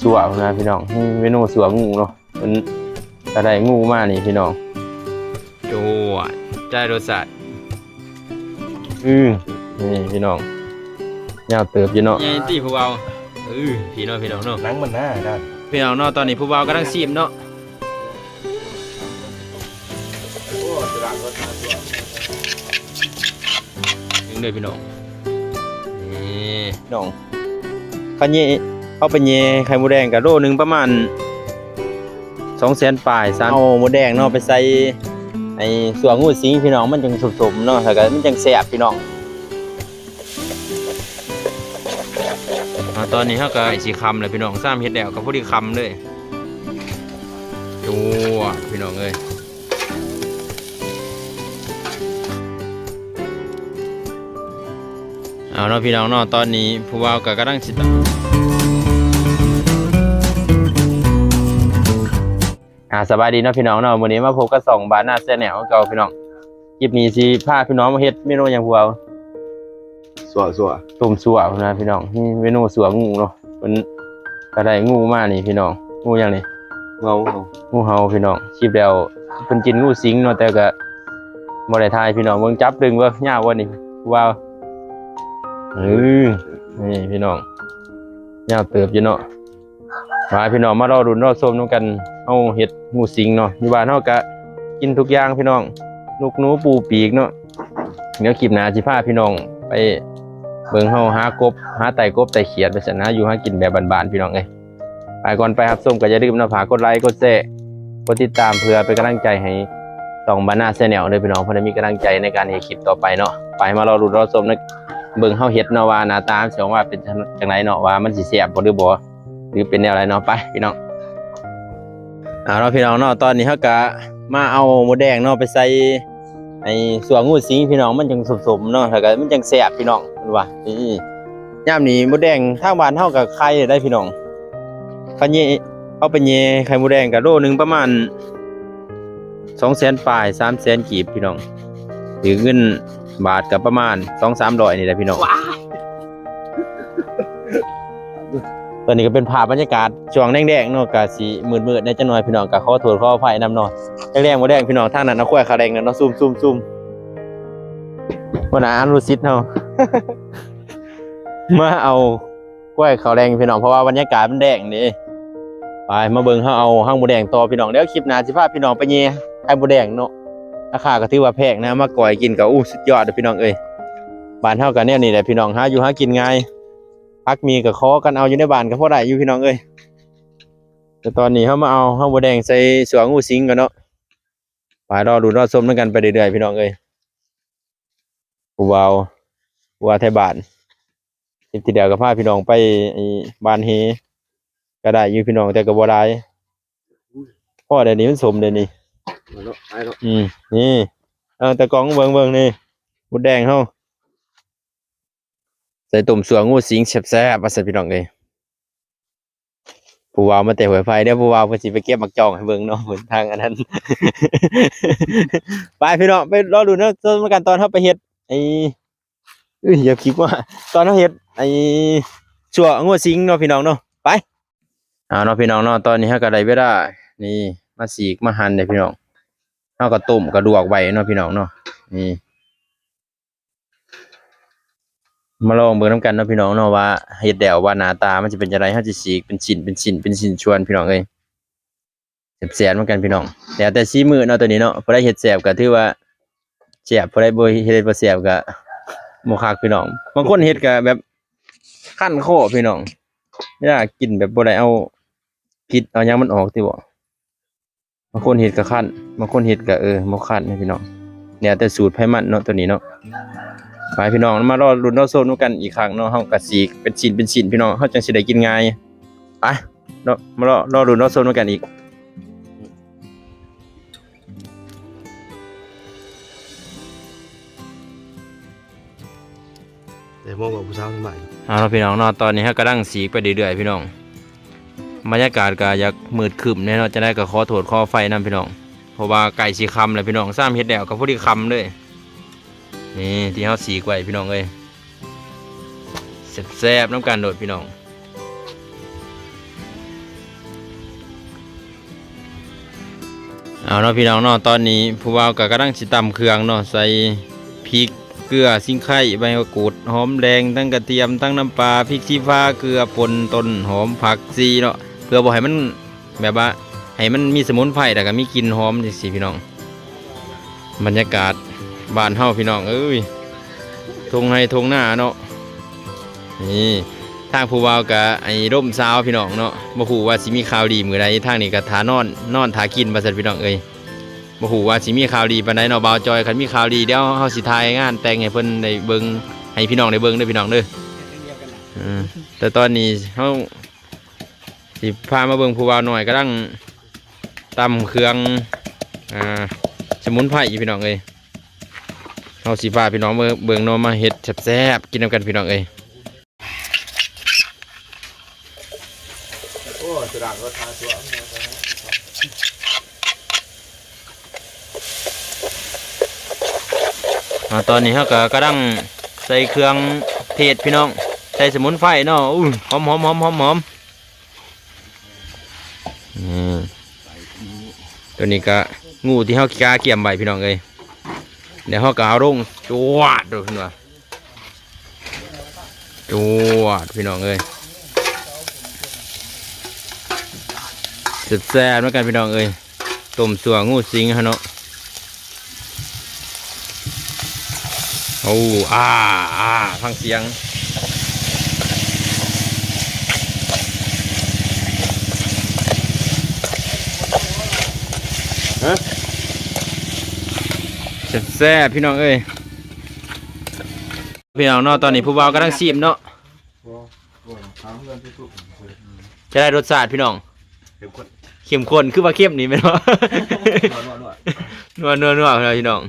ຊົ່ວນະພີ່ນ້ອງ ເມນູຊົ່ວງູເນາະ ເພິ່ນກະໄດ້ງູມານີ້ພີ່ນ້ອງ ໂອ້ຍ ໄດ້ລົດຊາດ ອື ນີ້ພີ່ນ້ອງ ຍາວເຕີບຢູ່ເນາະ ໃຫຍ່ຕິຜູ້ບ່າວ ເອີ ພີ່ນ້ອງ ພີ່ນ້ອງເນາະ ໜັງມັນໜາ ພີ່ນ້ອງເນາະ ຕອນນີ້ຜູ້ບ່າວກຳລັງຊີມເນາະ ເບິ່ງເດີພີ່ນ້ອງ ນີ້ພີ່ນ້ອງ ຄັນນີ້ເຮົາໄປແຍ່ໄຂ່ມົດແດງກະໂລໜຶ່ງປະມານສອງແສນປາຍ ສາມ ເອົາມົດແດງເນາະໄປໃສ່ໄອ້ຊົ່ວງູສິງພີ່ນ້ອງ ມັນຈັ່ງສົມໆເນາະ ແລ້ວກະມັນຈັ່ງແຊບພີ່ນ້ອງ ອາ ຕອນນີ້ເຮົາກະໃກ້ຊິຄ່ຳແລ້ວພີ່ນ້ອງ ຊາມເຮັດແລ້ວກະພໍດີຄ່ຳເລີຍ ໂອ້ ພີ່ນ້ອງເອີຍ ເອົາເນາະພີ່ນ້ອງເນາະ ຕອນນີ້ຜູ້ບ່າວກະກຳລັງຊິ ອາ ສະບາຍດີເນາະພີ່ນ້ອງເນາະ ມື້ນີ້ມາພົບກັບຊ່ອງບານາແຊນແນວຄືເກົ່າພີ່ນ້ອງ ຄລິບນີ້ຊິພາພີ່ນ້ອງມາເຮັດເມນູຫຍັງຜູ້ບ່າວ ຊົ່ວ ຊົ່ວ ຕົ້ມຊົ່ວພຸ້ນນະພີ່ນ້ອງ ເມນູຊົ່ວງູເນາະ ເພິ່ນກະໄດ້ງູມານີ້ພີ່ນ້ອງ ງູຫຍັງນີ້ ງູເຫົ່າ ງູເຫົ່າພີ່ນ້ອງ ຄລິບແລ້ວເພິ່ນກິນງູສິງເນາະ ແຕ່ກະບໍ່ໄດ້ຖ່າຍພີ່ນ້ອງເບິ່ງ ຈັບດຶງເບິ່ງຍາວບໍ່ນີ້ ຜູ້ບ່າວ ເອີ ນີ້ພີ່ນ້ອງ ຍາວເຕີບຢູ່ເນາະ ມາພີ່ນ້ອງ ມາລໍລຸ້ນລໍຊົມນຳກັນ ເຮົາເຮັດງູສິງເນາະ ຢູ່ບ້ານເຮົາກະກິນທຸກຢ່າງພີ່ນ້ອງ ນົກໜູປູປີກເນາະ ດຽວຄລິບໜ້າຊິພາພີ່ນ້ອງໄປເບິ່ງເຮົາຫາກົບ ຫາໄຕ້ກົບໄຕ້ຂຽດ ໄປຊັ້ນ ຫາຢູ່ຫາກິນແບບບ້ານໆພີ່ນ້ອງເອີຍ ໄປກ່ອນໄປຮັບຊົມກະຢ່າລືມເນາະ ຝາກກົດໄລ ກົດແຊ ກົດຕິດຕາມ ເພື່ອເປັນກຳລັງໃຈໃຫ້ຊ່ອງບານາແຊນແນວເດີພີ່ນ້ອງ ເພື່ອໄດ້ມີກຳລັງໃຈໃນການເຮັດຄລິບຕໍ່ໄປເນາະ ໄປ ມາລໍລຸ້ນລໍຊົມນຳ ເບິ່ງເຮົາເຮັດເນາະ ວ່າໜ້າຕາມັນຊິອອກມາເປັນຈັ່ງໃດເນາະ ວ່າມັນຊິແຊບບໍ່ ຫຼືບໍ່ ຫຼືເປັນແນວໃດເນາະ ໄປພີ່ນ້ອງ ເອົາເນາະພີ່ນ້ອງເນາະ ຕອນນີ້ເຮົາກະມາເອົາມົດແດງເນາະໄປໃສ່ໄອ້ຊົ່ວງູສິງພີ່ນ້ອງ ມັນຈັ່ງສົມໆເນາະ ແລ້ວກະມັນຈັ່ງແຊບພີ່ນ້ອງ ເພິ່ນວ່າ ນີ້ ຍາມນີ້ມົດແດງທາງບ້ານເຮົາກະໄຂ່ໄດ້ພີ່ນ້ອງ ຄັນນີ້ເຮົາໄປແຍ່ໄຂ່ມົດແດງກະໂລໜຶ່ງປະມານສອງແສນປາຍ ສາມແສນກີບພີ່ນ້ອງ ຖືເງິນບາດກະປະມານສອງສາມຮ້ອຍນີ້ແຫຼະພີ່ນ້ອງ ຕອນນີ້ກະເປັນພາບບັນຍາກາດຊ່ວງແລງໆເນາະ ກະຊິມືດໆແດ່ຈັກໜ້ອຍພີ່ນ້ອງ ກະຂໍໂທດຂໍອະໄພນຳເນາະ ແລງໆ ບໍ່ແດງພີ່ນ້ອງ ທາງນັ້ນເອົາຄວາຍເຂົ້າແລງແລ້ວເນາະ ຊູມໆໆ ຫົວໜ້າອະນຸສິດເຮົາ ມາເອົາ ກ້ວຍເຂົ້າແດງພີ່ນ້ອງ ເພາະວ່າບັນຍາກາດມັນແດງເດ້ ໄປ ມາເບິ່ງເຮົາເອົາຮັກມົດແດງຕໍ່ພີ່ນ້ອງ ດຽວຄລິບໜ້າຊິພາພີ່ນ້ອງໄປແຍ່ໄຂ່ມົດແດງເນາະ ລາຄາກະຖືວ່າແພງນະ ມາກ້ອຍກິນກະ ໂອ້ ສຸດຍອດເດີພີ່ນ້ອງເອີຍ ບ້ານເຮົາກະແນວນີ້ແຫຼະພີ່ນ້ອງ ຫາຢູ່ຫາກິນງ່າຍ ຜັກໝີ່ກະຂໍກັນເອົາ ຢູ່ໃນບ້ານກະພໍໄດ້ຢູ່ພີ່ນ້ອງເອີຍ ແຕ່ຕອນນີ້ເຮົາມາເອົາຮັກມົດແດງໃສ່ຊົ່ວງູສິງກ່ອນເນາະ ໄປ ລໍລຸ້ນລໍຊົມນຳກັນໄປເລື້ອຍໆພີ່ນ້ອງເອີຍ ຜູ້ບ່າວ ຜູ້ບ່າວໄທບ້ານ ຄລິບທີ່ແລ້ວກະພາພີ່ນ້ອງໄປບ້ານເຮ ກະໄດ້ຢູ່ພີ່ນ້ອງ ແຕ່ກະບໍ່ຫຼາຍ ພໍແລ້ວນີ້ ມັນສົມແລ້ວນີ້ ເອົາເນາະ ໄປເນາະ ອື ນີ້ ເອົາຕາກ້ອງເບິ່ງ ເບິ່ງນີ້ ມົດແດງເຮົາ ໃສ່ຕົ້ມຊົ່ວງູສິງແຊບໆ ວ່າຊັ້ນພີ່ນ້ອງເອີຍ ຜູ້ບ່າວມາແຕ່ຫ້ວຍໄຜ່ ດຽວຜູ້ບ່າວເພິ່ນຊິໄປເກັບໝາກຈອງໃຫ້ເບິ່ງເນາະ ເພິ່ນທາງອັນນັ້ນ ໄປພີ່ນ້ອງ ໄປລໍລຸ້ນນຳກັນຕອນເຮົາໄປເຮັດ ໄອ້ ເອີຍ ຢ່າຄິດວ່າ ຕອນເຮົາເຮັດໄອ້ຊົ່ວງູສິງເນາະພີ່ນ້ອງເນາະ ໄປ ເອົາເນາະພີ່ນ້ອງເນາະ ຕອນນີ້ເຮົາກະໄດ້ເວລາ ນີ້ ມາສີກມາຫັ່ນເດ້ພີ່ນ້ອງ ເຮົາກະຕົ້ມກະລວກໄວ້ເນາະພີ່ນ້ອງເນາະ ນີ້ ມາລອງເບິ່ງນຳກັນເນາະພີ່ນ້ອງເນາະ ວ່າເຮັດແລ້ວວ່າໜ້າຕາມັນຊິເປັນຈັ່ງໃດ ເຮົາຊິສີກເປັນຊິ້ນ ເປັນຊິ້ນ ເປັນຊິ້ນສ່ວນພີ່ນ້ອງເອີຍ ແຊບໆນຳກັນພີ່ນ້ອງ ແລ້ວແຕ່ສີມືເນາະ ໂຕນີ້ເນາະ ຜູ້ໃດເຮັດແຊບກະຖືວ່າແຊບ ຜູ້ໃດບໍ່ເຮັດບໍ່ແຊບກະບໍ່ຄັກພີ່ນ້ອງ ບາງຄົນເຮັດກະແບບຄັນຄໍພີ່ນ້ອງ ເວລາກິນແບບບໍ່ໄດ້ເອົາພິດເອົາຫຍັງມັນອອກຕິບໍ ບາງຄົນເຮັດກະຄັນ ບາງຄົນເຮັດກະ ເອີ ບໍ່ຄັນເດ້ພີ່ນ້ອງ ແລ້ວແຕ່ສູດໃຜມັນເນາະ ໂຕນີ້ເນາະ ໄປພີ່ນ້ອງ ມາລໍລຸ້ນລໍຊົມນຳກັນອີກຄັ້ງເນາະ ເຮົາກະສີກເປັນຊິ້ນເປັນຊິ້ນພີ່ນ້ອງ ເຮົາຈັ່ງຊິໄດ້ກິນງ່າຍ ໄປ ເນາະ ມາລໍ ລໍລຸ້ນລໍຊົມນຳກັນອີກ ແຕ່ມອງວ່າຜູ້ສາວສະບາຍ ເອົາເນາະພີ່ນ້ອງເນາະ ຕອນນີ້ເຮົາກຳລັງສີກໄປເລື້ອຍໆພີ່ນ້ອງ ບັນຍາກາດກະຢາກມືດຄຶ້ມແດ່ເນາະ ຈັ່ງໃດກະຂໍໂທດຂໍອະໄພນຳພີ່ນ້ອງ ເພາະວ່າໃກ້ຊິຄ່ຳແລ້ວພີ່ນ້ອງ ຊາມເຮັດແລ້ວກະພໍດີຄ່ຳເລີຍ ນີ້ທີ່ເຮົາສີກໄວ້ພີ່ນ້ອງເອີຍ ແຊບໆນຳກັນໂລດພີ່ນ້ອງ. ເອົາເນາະພີ່ນ້ອງເນາະ ຕອນນີ້ຜູ້ບ່າວກໍກຳລັງຊິຕຳເຄື່ອງເນາະ ໃສ່ພິກ ເກືອ ຊິງໄຄ ໃບມະກູດ ຫອມແດງ ທັງກະທຽມ ທັງນ້ຳປາ ພິກຊີ້ຟ້າ ເກືອປົ່ນ ຕົ້ນຫອມ ຜັກຊີເນາະ ເພື່ອບໍ່ໃຫ້ມັນ ແບບວ່າໃຫ້ມັນມີສະໝຸນໄພ ແລ້ວກໍມີກິ່ນຫອມຈັ່ງຊີ້ພີ່ນ້ອງ. ບັນຍາກາດບ້ານເຮົາພີ່ນ້ອງເອີຍ ທົ່ງໄຮ່ທົ່ງນາເນາະ. ນີ້ທາງຜູ້ບ່າວກະໄອ້ລົມສາວພີ່ນ້ອງເນາະ ບໍ່ຮູ້ວ່າຊິມີຂ່າວດີມື້ໃດ ທາງນີ້ກະຖ້ານອນ ນອນຖ້າກິນວ່າຊັ້ນພີ່ນ້ອງເອີຍ. ບໍ່ຮູ້ວ່າຊິມີຂ່າວດີປານໃດເນາະ ບ່າວຈອຍ ຄັນມີຂ່າວດີດຽວເຮົາຊິຖ່າຍງານແຕ່ງໃຫ້ເພິ່ນໄດ້ເບິ່ງ ໃຫ້ພີ່ນ້ອງໄດ້ເບິ່ງເດີພີ່ນ້ອງເດີ. ເອີ ແຕ່ຕອນນີ້ເຮົາ ຊິພາມາເບິ່ງຜູ້ບ່າວນ້ອຍກຳລັງຕຳເຄື່ອງ ອ່າ ສະໝຸນໄພຢູ່ພີ່ນ້ອງເອີຍ. ເຮົາຊິພາພີ່ນ້ອງເບິ່ງເນາະ ມາເຮັດແຊບໆກິນນຳກັນພີ່ນ້ອງເອີຍ. ໂອ້ ສຸດຍອດ ອ່າ ຕອນນີ້ເຮົາກໍກຳລັງໃສ່ເຄື່ອງເທດພີ່ນ້ອງ ໃສ່ສະໝຸນໄພເນາະ. ອູ້ຍ ຫອມໆໆໆໆ. ອືມ ຕົວນີ້ກະງູທີ່ເຮົາກາກຽມໄວ້ພີ່ນ້ອງເອີຍ. ດຽວເຮົາກະເອົາລົງ ຈວດໂດດ ເພິ່ນວ່າ ຈວດ ພີ່ນ້ອງເອີຍ. ແຊບໆນຳກັນພີ່ນ້ອງເອີຍ ຕົ້ມຊົ່ວງູສິງຫັ້ນເນາະ. ໂອ້ ອາ ອາ ຟັງສຽງ ແຊບໆພີ່ນ້ອງເອີຍ. ພີ່ນ້ອງເນາະ ຕອນນີ້ຜູ້ບ່າວກຳລັງຊີມເນາະ. ຈະໄດ້ລົດຊາດພີ່ນ້ອງ ເຂັ້ມຂຸ້ນ ເຂັ້ມຂຸ້ນ ຄືວ່າເຂັ້ມນີ້ແມ່ນບໍ່? ນົວໆໆ ນົວໆໆ ພີ່ນ້ອງ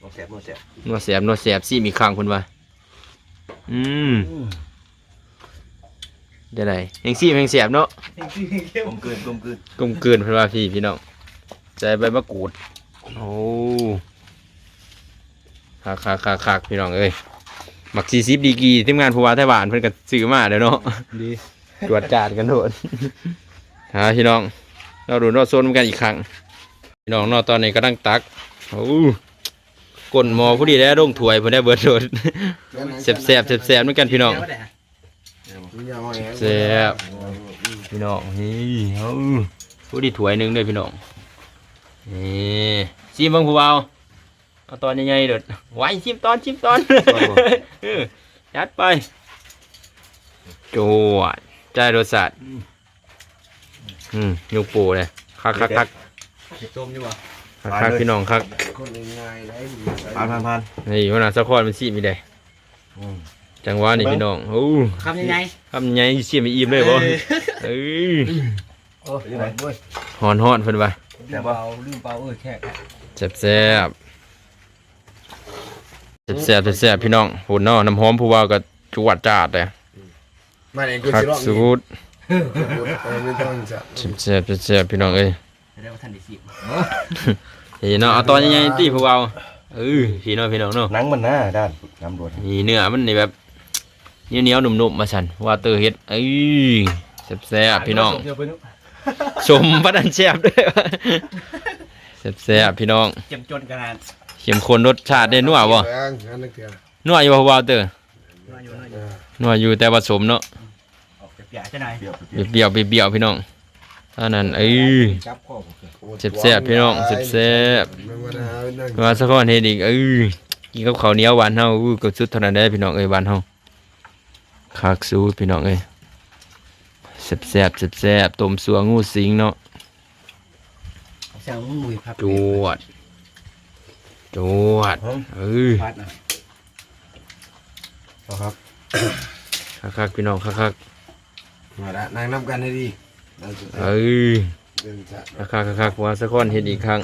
ນົວແຊບ ນົວແຊບ ນົວແຊບ ຊິມອີກຄັ້ງເພິ່ນວ່າ. ອືມ ອືມ ຈັ່ງໃດ ແຮ່ງຊີມແຮ່ງແຊບເນາະ ແຮ່ງຊີມແຮ່ງເຂັ້ມ ກົມກືນ ກົມກືນ ກົມກືນ ເພິ່ນວ່າ ພີ່ ພີ່ນ້ອງ ໃສ່ໃບມະກູດ. ໂອ້ ຄັກໆໆໆ ພີ່ນ້ອງເອີຍ ໝາກສີ່ສິບດີກຣີ ທີມງານຜູ້ວ່າໄທບ້ານເພິ່ນກໍຊື້ມາແລ້ວເນາະ ດີ ຈວດຈາດກັນໂລດ. ຫາພີ່ນ້ອງ ເຮົາດູເນາະ ຊົມກັນອີກຄັ້ງ ພີ່ນ້ອງເນາະ. ຕອນນີ້ກຳລັງຕັກ ໂອ້ ກົ້ນໝໍ້ພໍດີແລ້ວ ລົງຖ້ວຍພຸ້ນແຫຼະ ເບິດໂລດ. ແຊບໆ ແຊບໆນຳກັນພີ່ນ້ອງ ແຊບ ພີ່ນ້ອງ. ນີ້ ເອົາ ພໍດີຖ້ວຍໜຶ່ງເດີພີ່ນ້ອງ. ນີ້ ຊີມເບິ່ງຜູ້ບ່າວ ເອົາຕອນໃຫຍ່ໆໂລດ ໄວ້ ຊີມຕອນ ຊີມຕອນ ເອີ ຈັດໄປ ຈວດ ໃຈລົດຊາດ. ອືມ ຍົກໂປ້ເລີຍ ຄັກໆໆ ຊິຕົ້ມຢູ່ບໍ່? ຄັກໆ ພີ່ນ້ອງ ຄັກ ຄົນງ່າຍໆໄດ໋ ຜ່ານໆໆ ນີ້ ຫົວໜ້າສາຄອນມັນຊີມອີກເດ້. ອືມ ຈັງຫວະນີ້ພີ່ນ້ອງ ໂອ້ ຄຳໃຫຍ່ໆ ຄຳໃຫຍ່ຊິມໃຫ້ອີ່ມເລີຍບໍ່? ເອີ ເອີ ໂອ້ຍ ຮ້ອນໆເພິ່ນວ່າ ລືມເປົ່າ ລືມເປົ່າ ເອີ ແຊບ ແຊບໆ ແຊບໆ ພີ່ນ້ອງ. ພຸ້ນເນາະ ນ້ຳຫອມຜູ້ບ່າວກໍຈວດຈາດເດ້ ມາເອງ ຄັກສຸດ ເອີ ແຊບໆ ພີ່ນ້ອງເອີຍ. ແສດງວ່າທ່ານໄດ້ຊີມ ເອີ ເນາະ ເອົາຕອນໃຫຍ່ໆຕິຜູ້ບ່າວ. ເອີ ພີ່ນ້ອງ ພີ່ນ້ອງເນາະ ໜັງມັນນາ ດ້ານ ນ້ຳໂດດ ນີ້ເນື້ອມັນນີ້ແບບ ໜຽວໆ ນຸ້ມໆ ວ່າຊັ້ນ ວ່າເຕີເຮັດ. ເອີ ແຊບໆ ພີ່ນ້ອງ ສົມປານນັ້ນແຊບເດີ ແຊບໆ ພີ່ນ້ອງ ເຂັ້ມຈົນຂະໜາດ ເຂັ້ມຂຸ້ນ ລົດຊາດເດ້ ນົວບໍ່? ນົວຢູ່ບໍ່ຜູ້ບ່າວເຕີ? ນົວຢູ່ ນົວຢູ່ ແຕ່ວ່າສົມເນາະ ອອກປຽກໆ ຈັກໜ້ອຍ ປຽວໆ ປຽວໆ ພີ່ນ້ອງ. ອັນນັ້ນ ເອີ ແຊບໆ ພີ່ນ້ອງ ແຊບໆ ວ່າສະຄອນເຮັດອີກ. ເອີ ກິນກັບເຂົ້າໜຽວບ້ານເຮົາ ອູ້ ກໍສຸດເທົ່ານັ້ນແຫຼະ ພີ່ນ້ອງເອີຍ ບ້ານເຮົາ ຄັກສຸດ ພີ່ນ້ອງເອີຍ. ແຊບໆ ແຊບໆ ຕົ້ມຊົ່ວງູສິງເນາະ ແຊບ ງູສິງ ຈວດ ຈວດ ເອີ ພັດນະ ເອົາຄັກ ຄັກໆ ພີ່ນ້ອງ ຄັກໆ. ມາລະ ນັ່ງນຳກັນໃຫ້ດີ ເອີ ຄັກໆໆ ວ່າສະຄອນເຮັດອີກຄັ້ງ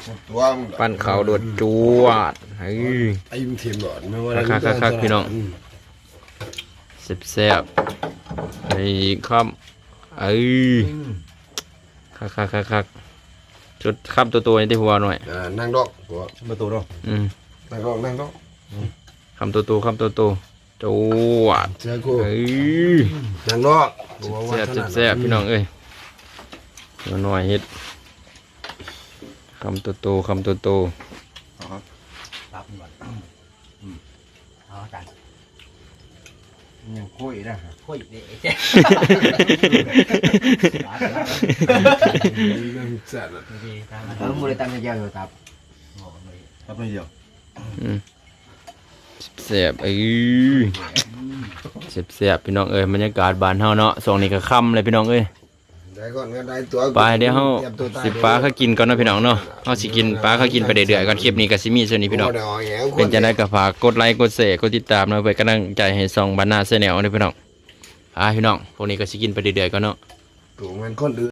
ປັ້ນເຂົ້າໂດດ ຈວດ ເອີ ໄອ້ມັນເຂັ້ມຫຼອດ ແມ່ນວ່າ ຄັກໆໆ ພີ່ນ້ອງ ອືມ ແຊບໆ ໃຫ້ອີກຄຳ ເອີ ອືມ ຄັກໆໆໆ ຈຸດຄຳໂຕໆ ໃຫ້ຕິ ຫົວໜ້ອຍ ອ່າ ນັ່ງດອກ ຫົວ ບໍ່ໂຕດອກ ອືມ ນັ່ງດອກ ນັ່ງດອກ ຄຳໂຕໆ ຄຳໂຕໆ ຈວດ ເອີ ນັ່ງເນາະ ແຊບໆ ພີ່ນ້ອງເອີຍ ໜ້ອຍເຮັດ ຄຳໂຕໆ ຄຳໂຕໆ ອໍ ຕັບມັນ ອືມ ເອົາ ອາຈານ ຍັງໂຄ້ຍນະ ໂອ້ຍ ເດ້ ເອີ ບໍ່ໄດ້ຕັນໃຫ້ເຈົ້າ ຕັບ ຕັບໜ້ອຍດຽວ ອືມ ແຊບໆ ເອີ ແຊບໆ ພີ່ນ້ອງເອີຍ ບັນຍາກາດບ້ານເຮົາເນາະ ຊ່ວງນີ້ກໍຄ່ຳແລ້ວ ພີ່ນ້ອງເອີຍ. ໄປ ດຽວເຮົາຊິປາເຂົາກິນກ່ອນເນາະພີ່ນ້ອງເນາະ ເຮົາຊິກິນປາເຂົາກິນໄປເລື້ອຍໆກ່ອນ ຄລິບນີ້ກໍຊິມີສ່ຳນີ້ພີ່ນ້ອງ ເປັນຈັ່ງໃດກໍຝາກກົດໄລກົດແຊກົດຕິດຕາມເນາະ ເພື່ອເປັນກຳລັງໃຈໃຫ້ຊ່ອງບ້ານນາແຊນແນວເນາະພີ່ນ້ອງ ອາ ພີ່ນ້ອງ ພວກນີ້ກໍຊິກິນໄປເລື້ອຍໆກ່ອນເນາະ ໂຕແມ່ນຄົນອື່ນ